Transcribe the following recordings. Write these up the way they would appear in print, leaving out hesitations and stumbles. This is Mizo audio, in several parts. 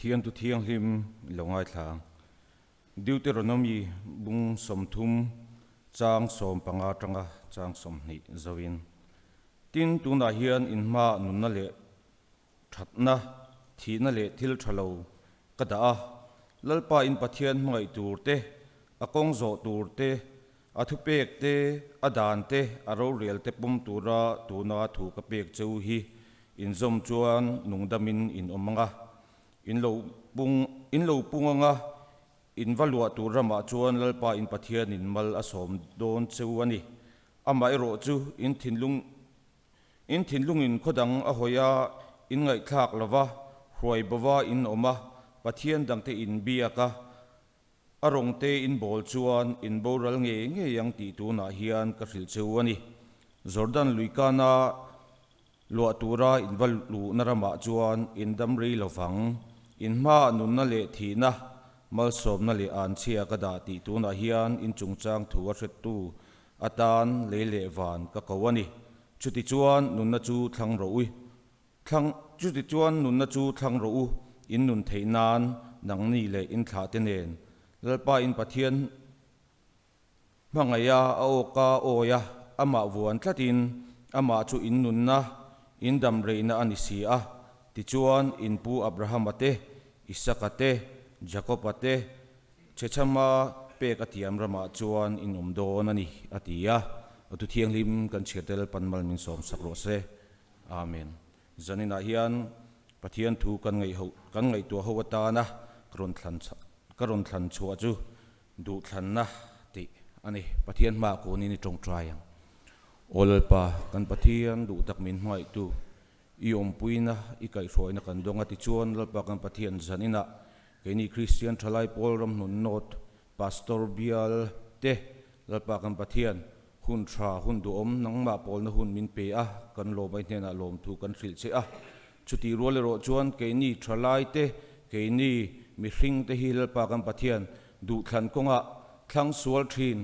Pathian thu thianghlim i lo ngaithla ang. Deuteronomy bung 30 chang 15 atanga chang 20 zoin. Tin, tunah hian in hmaah nunna leh thatna, thihna leh thil tha lo ka dah a. Lalpa in Pathian hmangaih tur te, a kawng zawh tur te, a thupek te, a dan te, a rorel te pawm tura tuna thu ka pek cheu hi inzawm chuan nungdamin in awm ang a. In lo pung in lo pung ang a, in va luah tur ramah chuan Lalpa in Pathianin mal a sawm dawn cheu a ni. Amaherawh chu in thinlung in thinlungin khaw dang a hawi a, in ngaihthlak lo va, hruai bo va in awm a, Pathian dangte in biak a, a rawng te in bawl chuan in boral ngei ngei ang tih tunah hian ka hrilh cheu a ni. Jordan lui kana Luah tura in va luhna ramah chuan in dam rei lo vang. In hmaah nunna leh thihna, malsawmna leh anchhia ka dah tih tunah hian in chungchang thu a hrettu atan lei leh van ka ko a ni. Chutichuan nunna chu thlang rawh u. Thlang, chutichuan nunna chu thlang rawh u, in nun theih nan nangni leh in thlahte nen Lalpa in Pathian Hmangaih a, a awka awi a, amah vuan tlatin amah chu in nunna, in dam reihna a ni si a. Tichuan, in pu Abrahama te, Isaka te, Jakoba te, Chhechama pek a tiam ramah chuan in awm dawn a ni, a ti a. A thu thianghlim kan chhiar tel pan mal min sawm sak rawh se. Amen. Zaninah hian Pathian thu kan ngaih ho, kan ngaihtuah ho atana ka rawn thlan, ka rawn thlan chhuah chu Duhthlanna tih a ni. Pathian hmaah kunin i tawngtai ang. Aw Lalpa, kan Pathian duh tak min hmangaihtu, i awmpuina, i kaihhruaina kan dawng a tichuan Lalpa kan Pathian zaninah keini Kristian Thalai Pawl Ramhnun North Pastor Bial te Lalpa kan Pathian hun tha, hun duhawm nangmah pawlna hun min pe a, kan lawmai hnenah lawmthu kan hrilh che a. Chutih rual erawh chuan keini thalai te, keini mihring te hi Lalpa kan Pathian duhthlan kawngah thlang sual thin,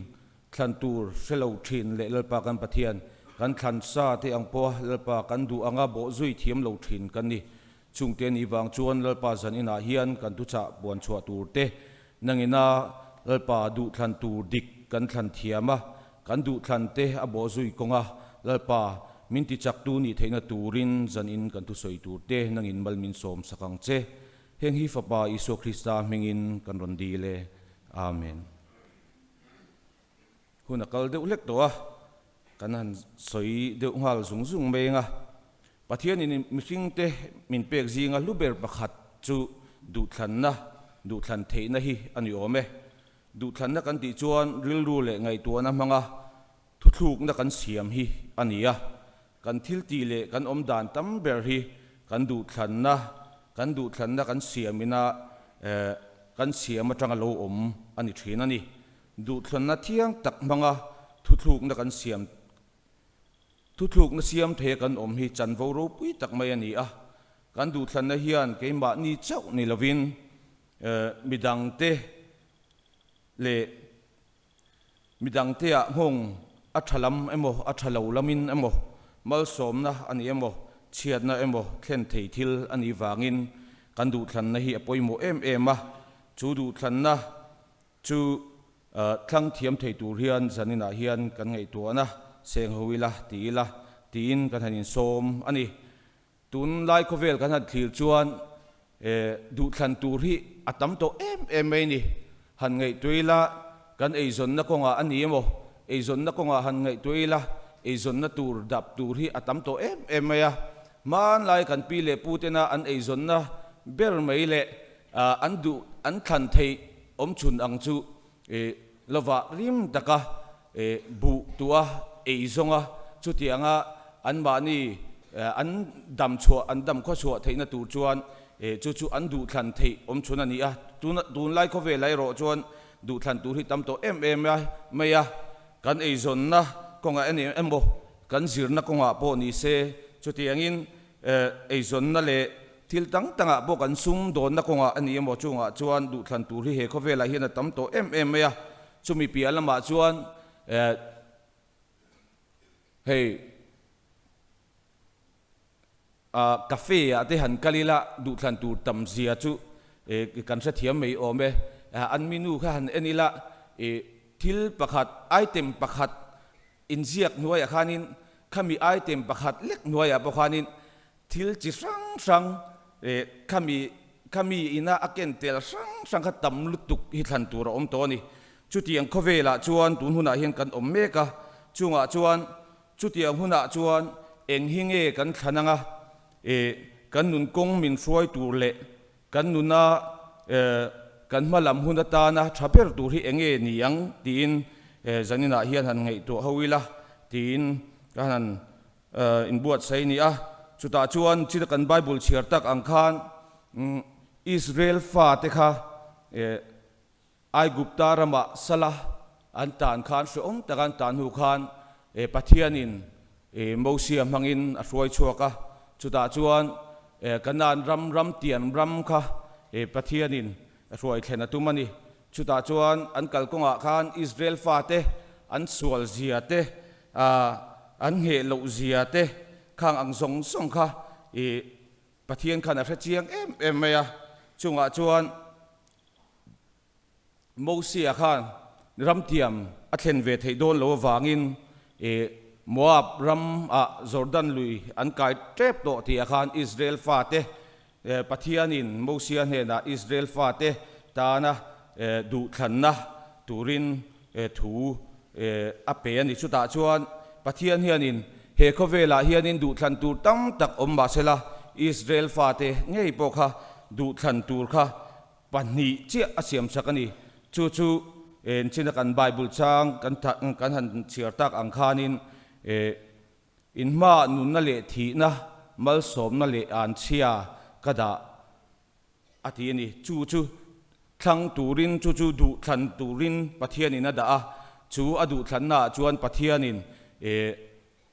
thlan tur hre lo thin leh Lalpa kan Pathian kan thlan sa te ang pawha Lalpa kan duh anga bawh zui thiam lo thin kan ni. Chungte ni vang chuan Lalpa zan inah hian kan thuchah puan chhuah tur te, nangina Lalpa duhthlan tur dik kan thlan thiam a, Kan duhthlan te a bawh zui kawnga Lalpa, min ti chaktu nih theihna turin zanin kan thusawi tur te nangin mal min sawm sak ang che. Heng hi Fapa Isua Krista hmingin kan rawn dil e. Amen. Hun a kal deuh hlek tawh a, kan han sawi deuh nghal zung zung mai eng a. Pathianin mihringte min pek zinga hlu ber pakhat chu duhthlanna, duhthlan theihna hi a ni awm e. Duhthlanna kan tih chuan rilru leh ngaihtuahna hmanga thuthlukna kan siam hi a ni a. Kan thil tih leh kan awm dan tam ber hi kan duhthlanna, kan duhthlanna kan siamina kan siam atanga lo awm a ni thin a ni. Duhthlanna thiang tak hmanga thuthlukna kan siam, thuthlukna siam thei a kan awm hi chanvo ropui tak mai a ni a. Kan duhthlanna hian keimahni chauh ni lovin Midangte leh midangteah nghawng a tha lam emaw a tha lo lamin emaw malsawmna a ni emaw chhiatna emaw thlen thei thil a nih vangin kan duhthlanna hi a pawimawh em em a. Chu duhthlanna chu thlang thiam thei tur hian zaninah hian kan ngaihtuahna seng ho ila ti ila tiin kan han insawm a ni. Tunlai khawvel kan han thlir chuan duhthlan tur hi a tam tawh em em mai ni. Han ngaihtuah ila kan eizawnna kawngah a ni emaw, eizawnna kawngah han ngaihtuah ila eizawnna tur dap tur hi a tam tawh em em mai a. Hmanlai kan pi leh pu tena an eizawnna ber mai leh an duh an thlan theih awmchhun ang chu lovah rim taka buh tua eizawnga chutianga anmahni an dam chhuah an dam khaw chhuah theihna tur chuan chu chu an duhthlan theih awm chhun a ni a. Tunlai khawvelah erawh chuan duhthlan tur hi tam tawh em em mai a, kan eizawnna kawngah emaw kan zirna kawngah pawh ni se chutiangin Eizawnna leh thil tang tangah pawh kan sum dawnna kawngah a ni emaw chungah chuan duhthlan tur hi he khawvelah hian a tam tawh em em mai a. Chumi piah lamah chuan hei cafe ah te han kal ila duhthlan tur tam zia chu. Kan hrethiam mai awm e. An menu kha han en ila, thil pakhat, item pakhat inziak hnuaiah khanin khami item pakhat lek hnuaiah pawh khanin thil chi hrang hrang khami khami ina a ken tel hrang hrang kha tam lutuk hi thlan tur a awm tawh a ni. Chutiang khawvelah chuan tun hunah hian kan awm mek a, chungah chuan Chutiang hunah chuan eng hi nge kan thlan anga kan nun kawng min hruai tur leh kan nuna kan hma lam hun atana tha ber tur hi eng nge ni ang tiin zaninah hian han ngaihtuah ho ila tiin ka han inbuatsaih a ni a. Chutah chuan chita kan Bible chhiar tak ang khan Israel fate kha Aigupta ramah sala an tan khan hrehawm taka an tan hnu khan Pathianin Mosia hmangin a hruai chhuak a, chutah chuan Kanaan ram ram tian ram kha Pathianin hruai thlen a tum a ni. Chutah chuan an kalkawngah khan Israel fate an sual zia te, an ngheh loh zia te khang ang zawng zawng kha Pathian khan a hre chiang em em mai a, chungah chuan Mosia khan ramtiam a thlen ve theih dawn lo avangin Moab ram ah Jordan lui an kai tep tawh tih ah khan Israel fate Pathianin Mosia hnenah Israel fate tana duhthlanna turin thu a pe a ni. Chutah chuan Pathian hianin he khawvelah hianin duhthlan tur tam tak awm mahsela Israel fate ngei pawh kha duhthlan tur kha pahnih chiah a siam chak a ni. Chu chu enchina kan Bible chang kan han chhiar tak ang khanin inhma nunna leh thihna malsawmna leh anchhia ka dah a ti a ni. Chu chu thlang turin, chu chu duhthlan turin Pathianin a dah a, chu a duhthlannaah chuan Pathianin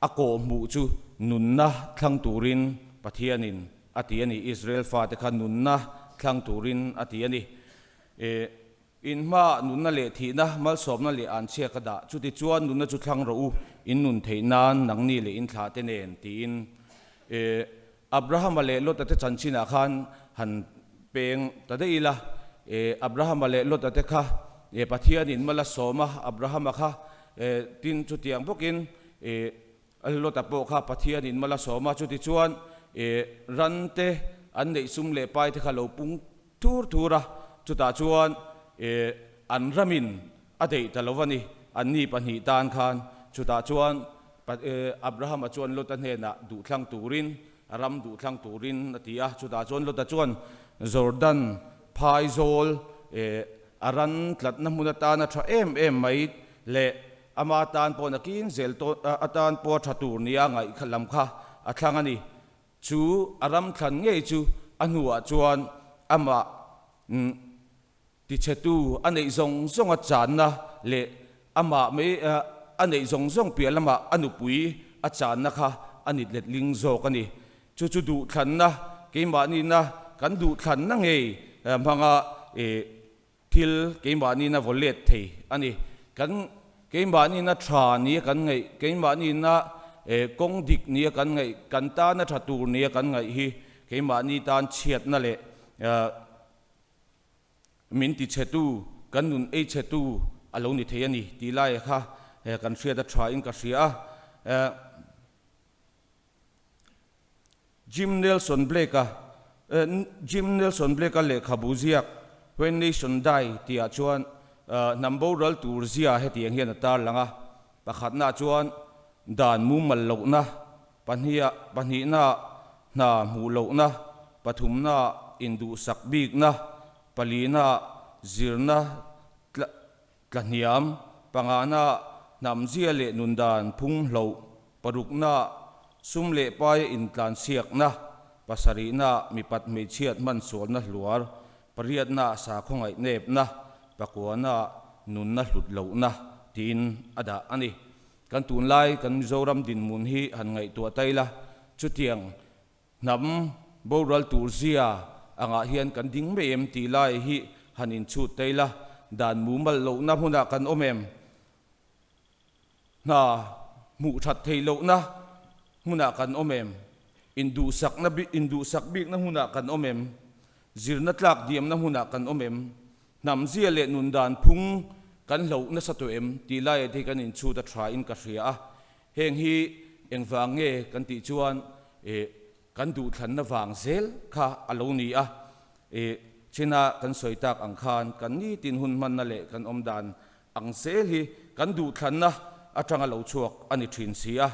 a kawhhmuh chu nunna thlang turin Pathianin a ti a ni. Israel fate kha nunna thlang turin a ti a ni. In hmaah nunna leh thihna, malsawmna leh anchhia ka dah. Chutichuan nunna chu thlang rawh u, in nun theih nan nangni leh in thlah te nen, tiin. Abrahama leh Lota te chanchinah khan han peng ta daih ila, Abrahama leh Lota te kha Pathianin mal a sawm a, Abrahama kha tin chutiang bawkin Lota pawh kha Pathianin mal a sawm a, chutichuan ran te an neih sum leh pai te kha lo pung thur thur a, chutah chuan an ramin a deih ta lo a ni, anni pahnih tan khan chutah chuan Abrahama chuan Lota hnenah duhthlang turin, ram duhthlang turin a ti a, chutah chuan Lota chuan Jordan phaizawl a ran tlatna hmun atana tha em em mai leh ama tan pawh nakin zel atan pawh tha tur nia ngaih lam kha a thlang a ni. Chu a ram thlan ngei chu a hnuah chuan amah Tichhetu a neih zawng zawng a channa leh amah mai a neih zawng zawng piah lamah a nupui a channa kha a nit letling zawk a ni. Chu chu duhthlanna, keimahniina kan duhthlanna ngei hmanga thil keimahniina vaw let thei a ni. Kan keimahniina tha nia kan ngaih, keimahniina kawng dik nia kan ngaih, kan tana tha tur nia kan ngaih hi keimahni tan chhiatna leh Min ti chhetu, kan nun ei chhetu a lo ni thei a ni tih lai kha kan hriat a tha in ka hria a. Jim Nelson Blake-a Jim Nelson Blake-a lehkhabu ziak When Nation Die tihah chuan hnam boral tur zia hetiang hian a tarlang a, pakhatnaah chuan dan mumal lohna, Pahniha, pahnihna, hna hmuh lohna, pathumna, induhsak bikna, palina, zirna tla tlahniam, pangana, hnamzia leh nundan phung hloh, parukna, sum leh paia intlansiakna, pasarihna, mipat hmeichhiat hmansualna hluar, pariatna, sakhaw ngaihnepna, pakuana, nunna hlut lohna tiin a dah a ni. Kan tunlai kan Mizoram dinhmun hi han ngaihtuah ta ila, chutiang hnam boral tur zia angah hian kan ding mai em tih lai hi han inchhut ta ila, dan mumal lohna hmunah kan awm em? Hna hmuh that theih lohna hmunah kan awm em? Induhsakna induhsak bikna hmunah kan awm em? Zirna tlak diamna hmunah kan awm em? Hnam zia leh nun dan phung kan hloh nasa tawh em? Tih laiah te hi kan inchhut a tha in ka hria a. Heng hi engvang nge kan tih chuan kan duhthlanna vang zel kha a lo ni a. China kan sawi tak ang khan kan nitin hun hmanna leh kan awm dan ang zel hi kan duhthlanna atanga lo chhuak a ni thin si a.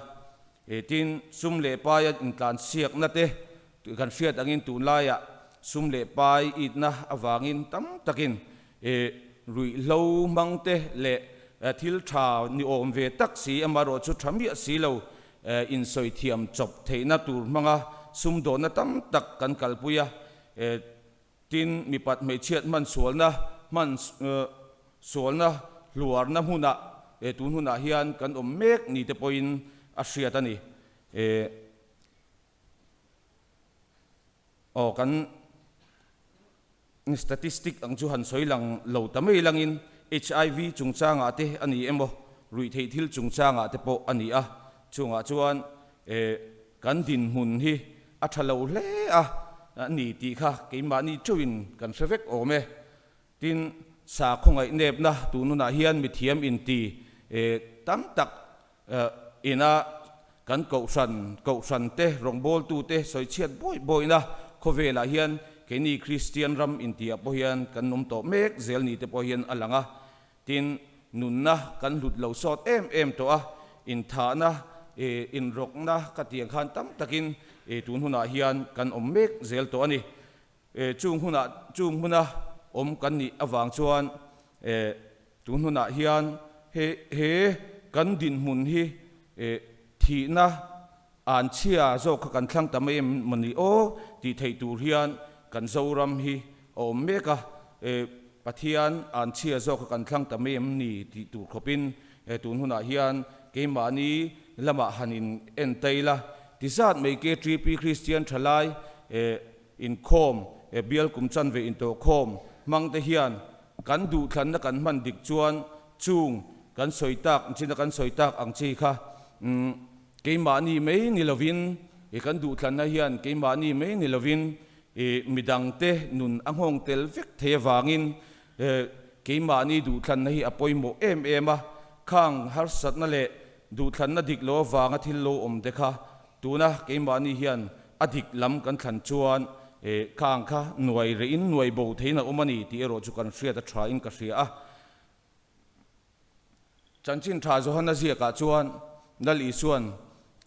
Tin, sum leh paia intlansiakna te kan hriat angin tunlaiah sum leh pai itna avangin tam takin ruihhlo hmang te leh thil tha ni awm ve tak si amaherawh chu tha miah si lo insawi thiam chawp theihna tur hmanga sumdawnna tam tak kan kalpui a. Tin, mipat hmeichhiat hman sualna hman sualna hluarna hmunah tun hunah hian kan awm mek ni te pawhin a hriat a ni. Aw kan statistic ang chu han sawi lang lo ta mai langin HIV chungchangah te a ni emaw ruihtheih thil chungchangah te pawh a ni a, chungah chuan kan dinhmun hi a tha lo hle a ni tih kha keimahni theuhin kan hre vek awm e. Tin, sakhaw ngaihnepna tun hunah hian mithiam inti tam tak ina kan kohhran, kohhran te, rawngbawltu te sawichhiat bawi bawina khawvelah hian keini Kristian ram intiah pawh hian kan awm tawh mek zel ni te pawh hian a lang a. Tin, nunna kan hlut lo sawt em em tawh a, inthahna, inrawkna ka tih ang khan tam takin tun hunah hian kan awm mek zel tawh a ni. Chung hunah, chung hmuna awm kan nih avang chuan tun hunah hian he he kan dinhmun hi thihna an chhia zawk kha kan thlang ta mai em maw ni aw tih theih tur hian kan Zoram hi a awm mek a, Pathian an chhia zawk kha kan thlang ta mai em ni tih tur khawpin tun hunah hian keimahni lamah han in en tai la ti zat mai KTP Kristian thalai Inkhawm, bial kum chanve intawhkhawm hmang te hian kan duhthlanna kan hman dik chuan chung kan sawi tak china kan sawi tak ang chi kha keimahni mai ni lovin kan duhthlanna hian keimahni mai ni lovin midangte nun a nghawng tel vek thei avangin keimahni duhthlanna hi a pawimawh em em a, khang harsatna leh duhthlanna dik lo avanga thil lo awm te kha Tuna keimahni hian a dik lam kan thlan chuan khang kha nuai rehin nuai bo theiin a awm a ni tih erawh chu kan hriat a tha in ka hria a. Chanchin tha Johana ziakah chuan Lal Isuan,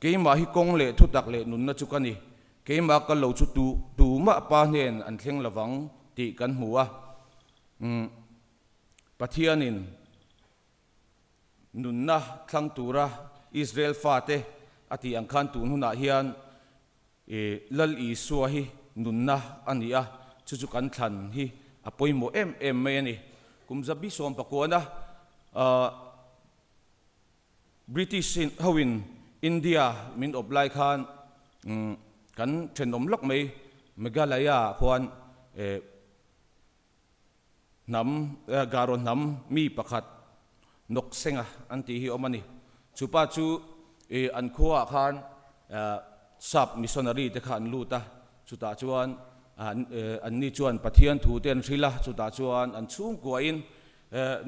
Keimah hi kawng leh thutak leh nunna chu ka ni, keimah kal lo chu tu tumah pa hnen an thleng lovang tih kan hmu a. Pathianin. Nunna thlang tura Israel fate a tih ang khan tun hunah hian Lal Isua hi nunna a ni a, chu chu kan thlan hi a pawimawh em em mai a ni. Kum zabi sawmpakuana British hoin India min awp lai khan kan thenawm lawk mai Meghalaya ah khuan Hnam, Garo hnam mi pakhat Noksenga an tih hi awm a ni. Chu pa chu an khuaah khan sap missionary te kha an lut a, chutah chuan anni chuan Pathian thu te an hrilh a, chutah chuan an chhungkuain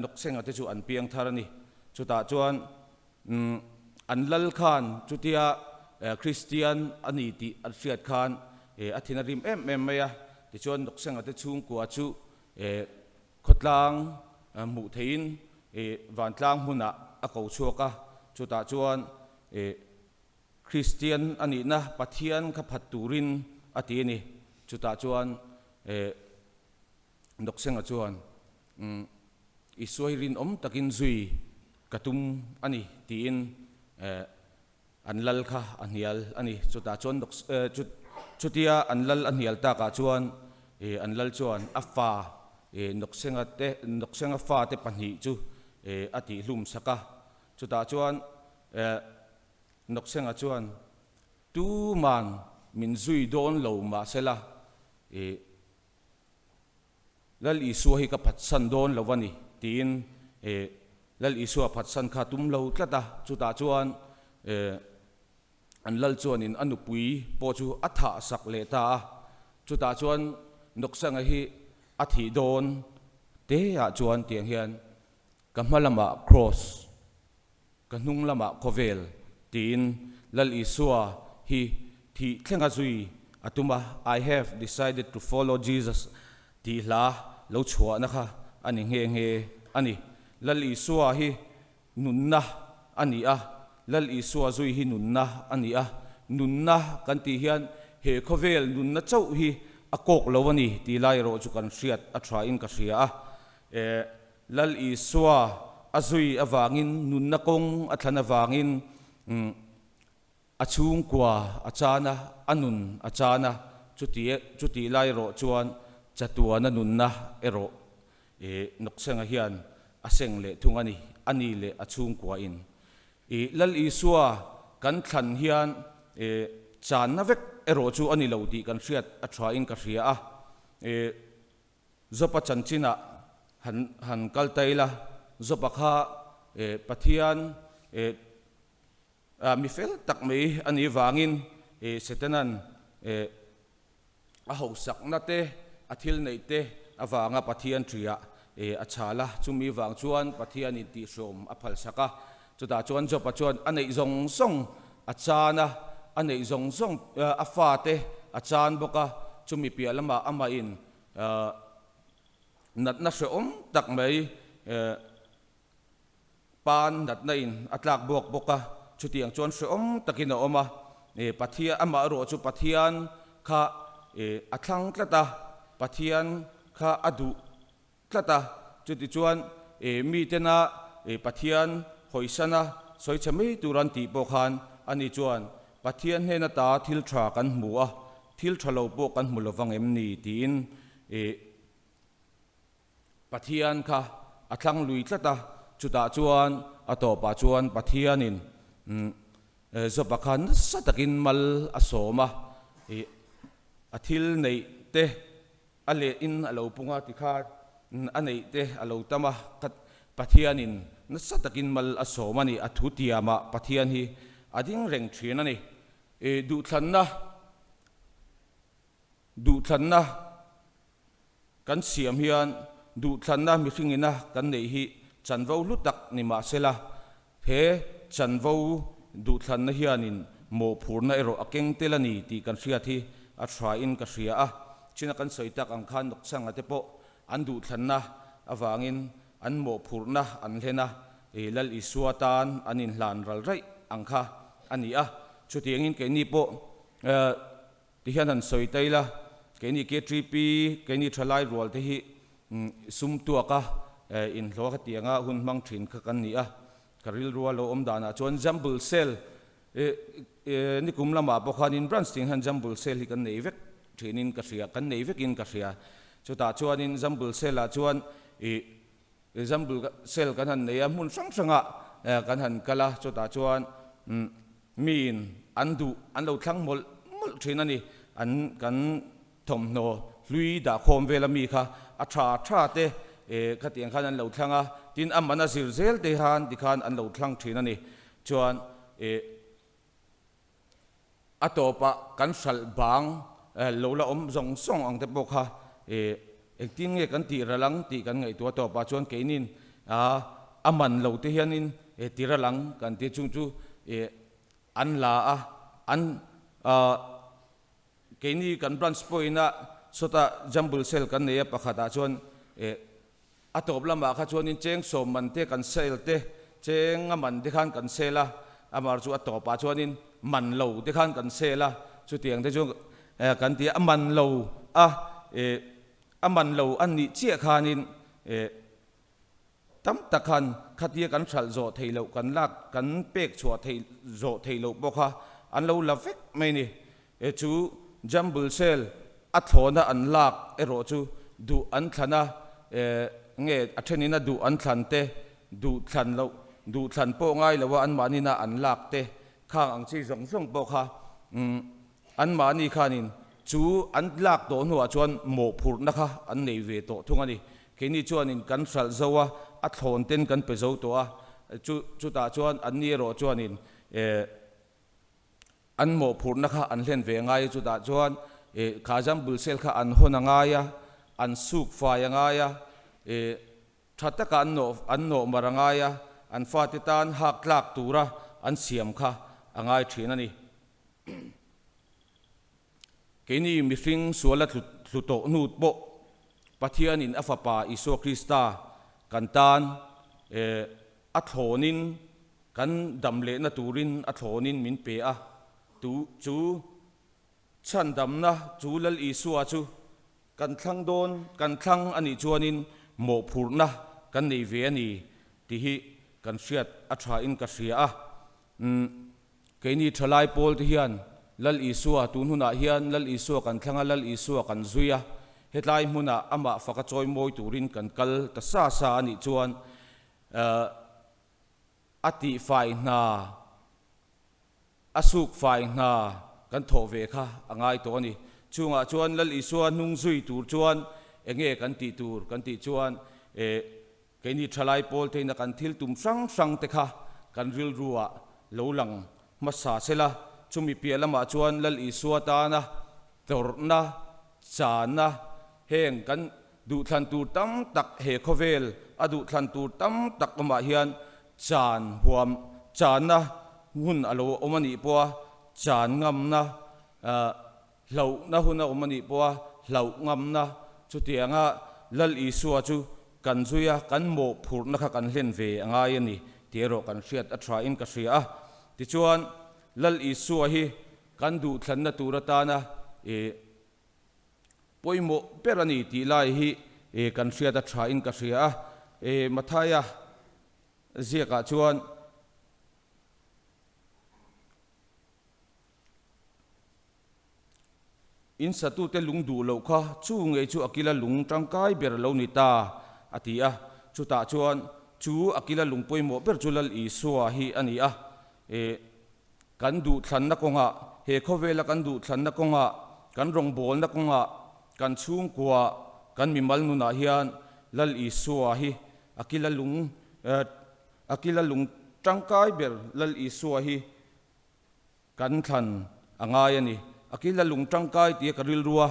Noksenga te chu an piang thar a ni. Chutah chuan an lal khan chutia Kristian a ni tih an hriat khan a thin a rim em em mai a, tichuan Noksenga te chhungkua chu khawtlang hmuh theihin vantlang hmunah a ko chhuak a, chutah chuan Kristian a nihna Pathian kha phat turin a ti a ni. Chutah chuan Noksenga chuan Isua hi rinawm takin zui ka tum a ni tiin an lal kha a hnial a ni. Chutah chuan chutia an lal a hnial takah chuan an lal chuan a fa Noksenga te Noksenga fate pahnih chu a tihhlum sak a. Chutah chuan Noksenga chuan tuman min zui dawn lo mahsela Lal Isua hi ka phatsan dawn lo a ni, tiin Lal Isua phatsan kha tum lo tlat a. Chutah chuan an lal chuanin a nupui pawh chu a thah sak leh ta a. Chutah chuan Noksanga hi a thih dawn te ah chuan tiang hian ka hma lamah Kraws, ka hnung lamah khawvel tiin Lal Isua hi thih thlenga zui a tum a, I have decided to follow Jesus tih hla lo chhuahna kha a ni nghe nghe a ni. Lal Isua hi Nunna a ni a, Lal Isua zui hi nunna a ni a, nunna kan tih hian he khawvel nunna chauh hi a kawk lo a ni tih lai erawh chu kan hriat a tha in ka hria a. E, Lal Isua a zui avangin nunna kawng a thlan avangin a chhungkua a chan a, a nun a chan a, chuti chutih lai erawh chuan chatuana nunna erawh I Nawksenga hian a seng leh thung a ni, a ni leh a chhungkuain. I Lal Isua kan thlan hian i channa vek erawh chu a ni lo tih kan hriat a thain ka hria a. I Jopa chanchinah han han kal ta ila, Jopa kha i Pathian i mi fel tak mai a nih vangin i Setanan i A hausakna te, a thil neih te avanga Pathian ṭiah a chhal a, chumi vang chuan Pathianin tihhrawm a phalsak a. Chutah chuan Job-a chuan a neih zawng zawng a chan a, a neih zawng zawng a fate a chan bawk a, chumi piah lamah amahin natna hrehawm tak mai Pan natna in a tlak buak bawk a, chutiang chuan hrehawm takin a awm a, Pathian, amah erawh chu Pathian kha a thlang tlat a, Pathian kha a duh tlat a, chutichuan mitena Pathian hawisana sawi chhe mai tur an tih pawh khan ani chuan Pathian hnen ata thil tha kan hmu a, thil tha lo pawh kan hmu lovang em ni tiin Pathian kha a thlang lui tlat a, chutah chuan a tawpah chuan Pathianin Job-a kha nasa takin mal a sawm a, ih a thil neih te a leh in a lo pung a tikhan a neih te a lo tam a, Pathianin nasa takin mal a sawm a ni, a thu tiamah Pathian hi a ding reng thin a ni. Ih duhthlanna duhthlanna. Kan siam hian duhthlanna mihringina kan neih hi chanvo hlu tak ni mah sela, he chanvo duhthlanna hianin mawhphurna erawh a keng tel a ni tih kan hriat hi a thain ka hria a. China kan sawi tak ang khan Noksanga te pawh an duhthlanna avangin an mawhphurhna an hlen a, Lal Isua tan an inhlan ral raih ang kha a ni a. Chutiangin keini pawh Tihian han sawi ta ila, keini KTP, keini thalai rual te hi sum tuaka inhlawh kha tianga hun hmang thin kha kan ni a. Ka rilrua lo awm danah chuan jumble sale nikum lamah pawh khanin branch tin hian jumble sale hi kan nei vek thinin ka hria, kan nei vekin ka hria. Chutah chuanin jumble sale ah chuan ih Example cell kan han nei a, hmun hrang hrangah kan han kal a, chutah chuan miin an duh an lo thlang mawlh mawlh thin a ni. An kan thawmhnaw hlui dahkhawm vel ami kha a tha tha te khatiang khan an lo thlang a, tin a man a zir zel te khan tikhan an lo thlang thin a ni. Chuan A tawpah kan hralh bang lo la awm zawng zawng ang te pawh kha engtin nge kan tih ral ang tih kan ngaihtuah tawpah chuan keinin a man lo te hianin ti ral ang kan ti chung chu an la a, an keini kan branch pawhin a sawtah jumble sale kan nei a pakhatah chuan A tawp lamah kha chuanin cheng sawm man te kan sale te, cheng a man te khan kan sale a, amar chu a tawpah chuanin man lo te khan kan sale a, chutiang te chu kan ti a, a man lo a, eh a man lo a nih chiah khanin eh tam tak khan khatia kan hralh zawh theih loh kan lak kan pek chhuah theih zawh theih loh pawh kha an lo la vek mai ni. E chu jumble sale a thlawna an lak erawh chu duh an thlan a, e nge a thenin a duh an thlan te, duh thlan loh, duh thlan pawh ngai lo a anmahnina an lak te khang ang chi zawng zawng pawh kha umm anmahni khanin chu an lak tawh hnuah chuan mawhphurhna kha an nei ve tawh thung a ni. Keini chuanin kan hralh zo a, a thlawn ten kan pe zo tawh a, chu chutah chuan anni erawh chuanin e An mawhphurhna kha an hlen ve ngai chutah chuan Kha jambul sale kha an hawn a ngai a, an suk fai a ngai a, tha taka an nawh an nawh mar a ngai a, an fate tan hak tlak tura an siam kha a ngai thin a ni. Keini mihring suala tlu tlu tawh hnu pawh Pathianin a Fapa Isua Krista kan tan a thlawnin kan dam lehna turin a thlawnin min pe a, tu chu Chhandamna chu Lal Isua chu kan thlang dawn, kan thlang a nih chuanin mawhphurhna kan nei ve a ni tih hi kan hriat a thain ka hria a. Umm, keini thalai pawl te hian Lal Isua tun hunah hian Lal Isua kan thlang a, Lal Isua kan zui a, hetlai hmunah amah faka chawi mawi turin kan kal ta sa sa a nih chuan a tihfai hna, A suk fai hna kan thawh ve kha a ngai tawh a ni. Chungah chuan Lal Isua hnung zui tur chuan enge kan tih tur kan tih chuan eh keini thalai pawl theihna kan thil tum hrang hrang te kha kan rilruah lo lang hmasa sela, chumi piah lamah chuan Lal Isua tana tawrhna, chana heng kan duhthlan tur tam tak he khawvel a duhthlan tur tam tak awmah hian Chan huam channa hun a lo awm a nih pawha chan ngamna, hlauhna hun a awm a nih pawha hlauh ngamna chutianga Lal Isua chu kan zui a, kan mawhphurhna kha kan hlen ve a ngai a ni tih erawh kan hriat a thain ka hria a. Tichuan, Lal Isua hi kan duhthlanna tur atana ih Pawimawh ber a ni tih lai hi kan hriat a tha in ka hria a. Mathaia ziakah chuan In satute lung duh loh kha chu ngei chu a kila lung tangkai ber lo ni ta a ti a. Chutah chuan chu a kila lung pawimawh ber chu Lal Isua hi a ni a. Kan duhthlanna kawngah, he khawvela kan duhthlanna kawngah, kan rawngbawlna kawngah, kan chhungkua, kan mimal nunah hian Lal Isua hi a kila lung, a kila lung tangkai ber Lal Isua hi kan thlan a ngai a ni. A kila lung tangkai tia ka rilrua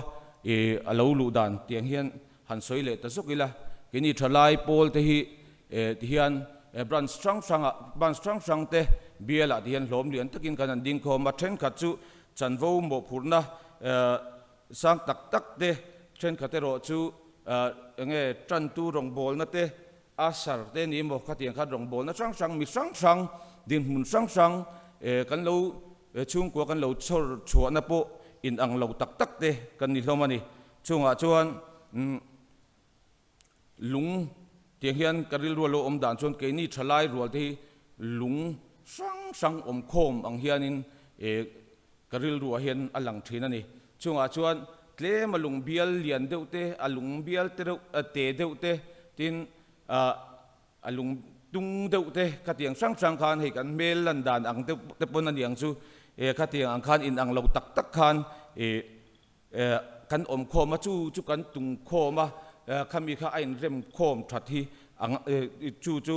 a lo luh dan tiang hian han sawi leh ta zawk ila, keini thalai pawl te hi tihian branch hrang hrangah, branch hrang hrang te bialah tihian hlawm lian takin kan han ding khawm a, thenkhat chu chanvo mawhphurhna sang tak tak te, thenkhat erawh chu enge tantu rawngbawlna te, usher te ni emaw khatiang khan rawngbawlna hrang hrang, mi hrang hrang, dinhmun hrang hrang kan lo chhungkua kan lo chhawr chhuahna pawh inang lo tak tak te kan ni hlawm a ni. Chungah chuan lung tiang hian ka rilru a lo awm dan chuan keini thalai rual te hi lung hrang hrang awm khawm ang hianin ka rilruah hian a lang thin a ni. Chungah chuan tlem a lung bial lian deuh te, a lung bial te reuh te deuh te tin a lung tung deuh te khatiang hrang hrang khan hei kan hmel lan dan ang deuh te pawn a ni ang chu khatiang ang khan inang lo tak tak khan Kan awm khawm a, chu chu kan tung khawm a, khami kha a inrem khawm that hi chu chu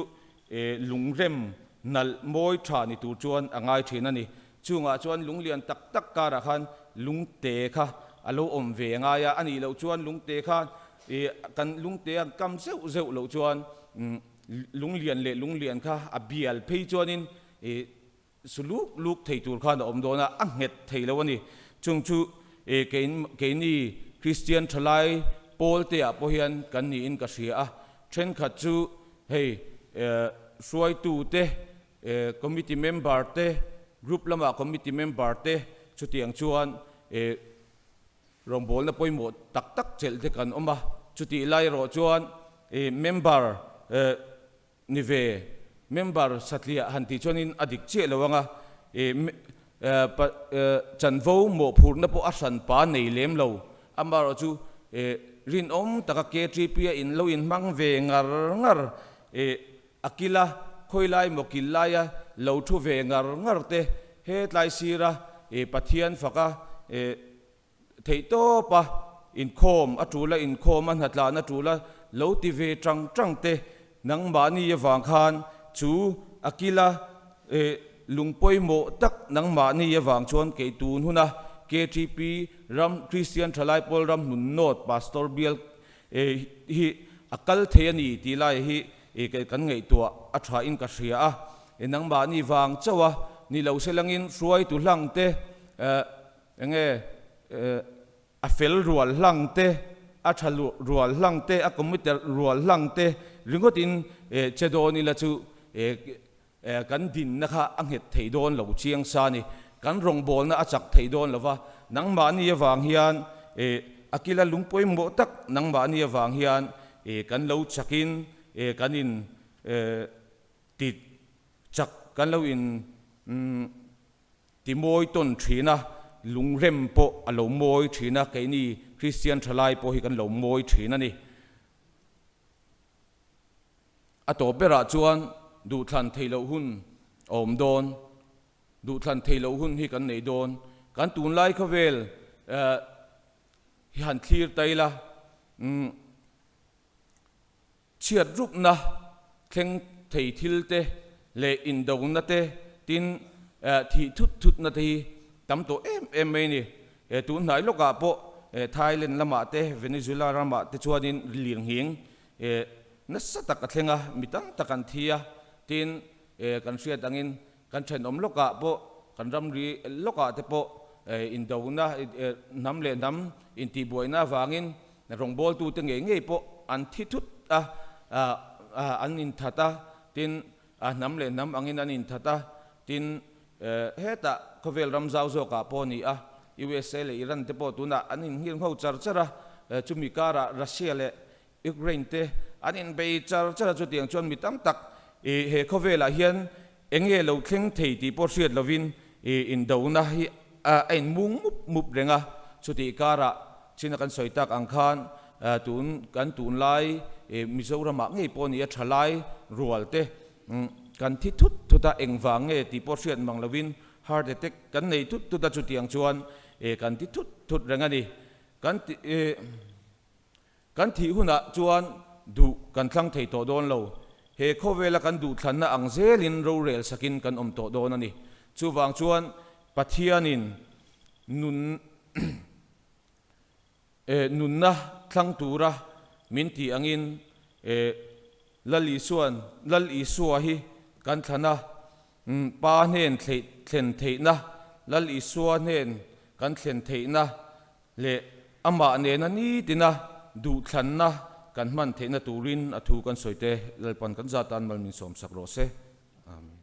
lungrem nalh mawi tha ni tur chuan a ngai thin a ni. Chungah chuan lunglian tak tak karah khan lungte kha a lo awm ve ngai a, a nih loh chuan lungte kha kan lungte a kam zeuh zeuh loh chuan lunglian leh lunglian kha a bial phei chuanin Su luk luk thei tur khan a awm dawn a, a nghet thei lo a ni. Chung chu keini Kristian thalai pawl te ah pawh hian kan niin ka hria a. Thenkhat chu hei hruaitu te, committee member te, group lama committee member te chutiang chuan rawngbawlna pawimawh tak tak chelh te kan awm a. Chutih lai erawh chuan member Ni ve, member satliah han tih chuanin a dik chiah lo ang a, chanvo mawhphurhna pawh a hran pa nei lem lo. Amaherawh chu rinawm taka KTP a in lo inhmang ve ngar ngar, a kila khawilai maw kil laia lo thu ve ngar ngar te, hetlai sira Pathian faka Theihtawp a inkhawm a tul a, inkhawm a hnatlan a tul a, lo ti ve tang tang te, nangmahni avang khan chu a kila lung pawimawh tak nangmahni avang chuan kei tun huna KTP Ram Kristian Thalai Pawl Ram Hnun North Pastor Bial hi a kal thei a ni tih lai hi kan ngaihtuah a tha in ka hria a. Nangmahni vang chauh a ni lo se langin hruaitu hlang te enge a fel rual hlang te, a tha rual hlang te, a committer rual hlang te ringawt in che dawn ila chu Kan dinna kha a nghet thei dawn lo chiang sa ni. Kan rawngbawlna a chak thei dawn lo va, nangmahni avang hian a kila lung pawimawh tak nangmahni avang hian kan lo chakin kan in ti chak, kan lo in ti mawi tawn thin a, lungrem pawh a lo mawi thin a, keini Kristian thalai pawh hi kan lo mawi thin a ni. A tawp berah chuan duhthlan theih loh hun a awm dawn. Duhthlan theih loh hun hi kan nei dawn. Kan tunlai khawvel hi han thlir ta ila, chhiat rupna thleng thei thil te leh indona te tin thih thut thutna te hi tam tawh em em mai a ni. Tun hnai lawkah pawh Thailand lamah te Venezuela ramah te chuanin lirnghing E, nasa tak a thleng a, mi tam tak an thi a, tin, e, kan hriat angin kan thenawm lawkah pawh, kan ramri lawkah te pawh, e, indona, e, hnam leh hnam intihbuaina avangin rawngbawltute ngei ngei pawh an thi thut a, a, an inthat a, tin, a hnam leh hnam angin an inthat a, tin, e, hetah khawvel ram zau zawkah pawh a ni a, USA leh Iran te pawh tunah an innghirngho char char a, e, chumi karah Russia leh Ukraine te an inbei char char a, chutiang chuan mi tam tak i he khawvelah hian eng nge lo thleng thei tih pawh hriat lovin i indona hi a inmung mup mup reng a. Chutih karah china kan sawi tak ang khan tun kan tunlai i Mizoramah ngei pawh ni a thalai rual te kan thi thut thut a, engvang nge tih pawh hriat mang lovin heart attack kan nei thut thut a, chutiang chuan kan ti thut thut reng a ni. Kan ti. Kan thih hunah chuan duh kan thlang thei tawh dawn lo. He khawvela kan duhthlanna ang zelin rorel sakin kan awm tawh dawn a ni. Chuvang chuan Pathianin nun nunna thlang tura min tih angin Lal Isua'n Lal Isua hi kan thlan a, Pa hnen thlen theihna, Lal Isua hnen kan thlen theihna Leh amah nena nitina duhthlanna kan hman theihna turin a thu kan sawi te Lalpan kan zatan mal min sawmsak rawh se. Amen.